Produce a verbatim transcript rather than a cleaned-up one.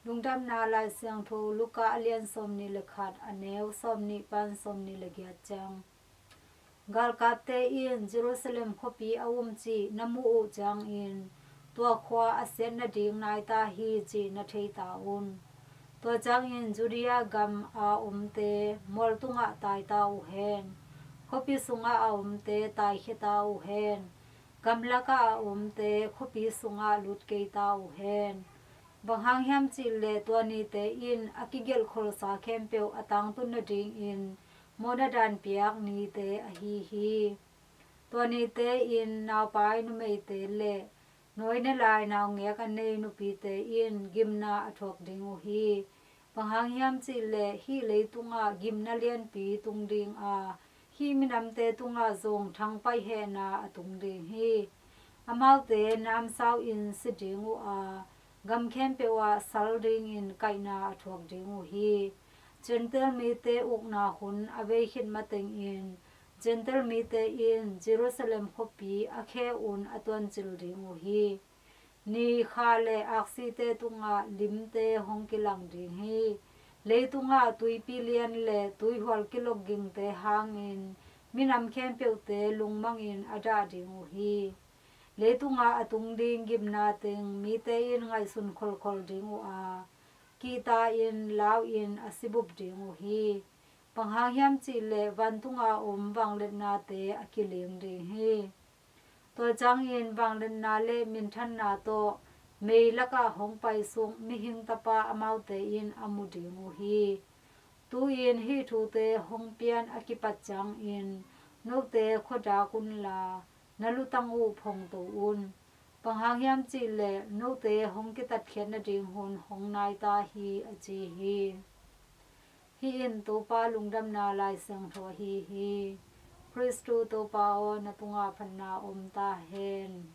Lungdamna Lai Siangtho Luka a lian sawmnih le khat, a neu sawmnih pan sawmnih le giat ciang. Galkatte in Jerusalem khuapi a um cih na muh uh ciangin, tua khua a siat nading nai ta hi cih na thei ta un. Tua ciangin Judea gam a omte mual tungah tai ta uh hen. Khuapi sungah a omte taikhia ta uh hen. Gamlakah a omte khuapi sungah lut kei ta uh hen. Bang hang hiam cih leh tua nite in a kigelh kholsa khempeuh a tangtun nadingin mawhna dan piak nite ahi hi. Tua nite in naupai numeite le nuai ne lai naungek a nei nupite in gimna a thuak ding uh hi. Bang hang hiam cih leh hih leitungah gimna lianpi tung ding a, hih minamte tungah zong thangpaih hehna a tung ding hi. Amaute namsau in si ding uh a, gam khempeuh ah sal dingin kaihna a thuak ding uh hi. Gentile mite ukna hun a vei khit matengin Gentile mite in Jerusalem khuapi a khe un a tuancil ding uh hi. Ni, kha le aksite tungah limte hong kilang ding hi. Leitungah tuipi lian le tuihual kilok gingte hangin minam khempeuhte lungmangin a dah ding uh hi. Leitungah a tung ding gimna teng mite in ngaihsun kholkhol ding uh a, kihta-in lau-in a sibup ding uh hi. Bang hang hiam cih leh vantunga om vangliatnate a kiling ding hi. Tua ciangin vangliatna le minthanna tawh mei lakah hong paisuk mihing Tapa amaute in a mu ding uh hi. Tu-in hih thute hong pian a kipat ciangin note khuadak unla, na lutang uh phongto un. Bang hang hiam cih leh note hong kitatkhiat nading hun hong nai ta hi, a ci hi. Hih in Topa Lungdamna Lai Siangtho ahi hi. Khristu Topa aw, na tungah phatna om ta hen.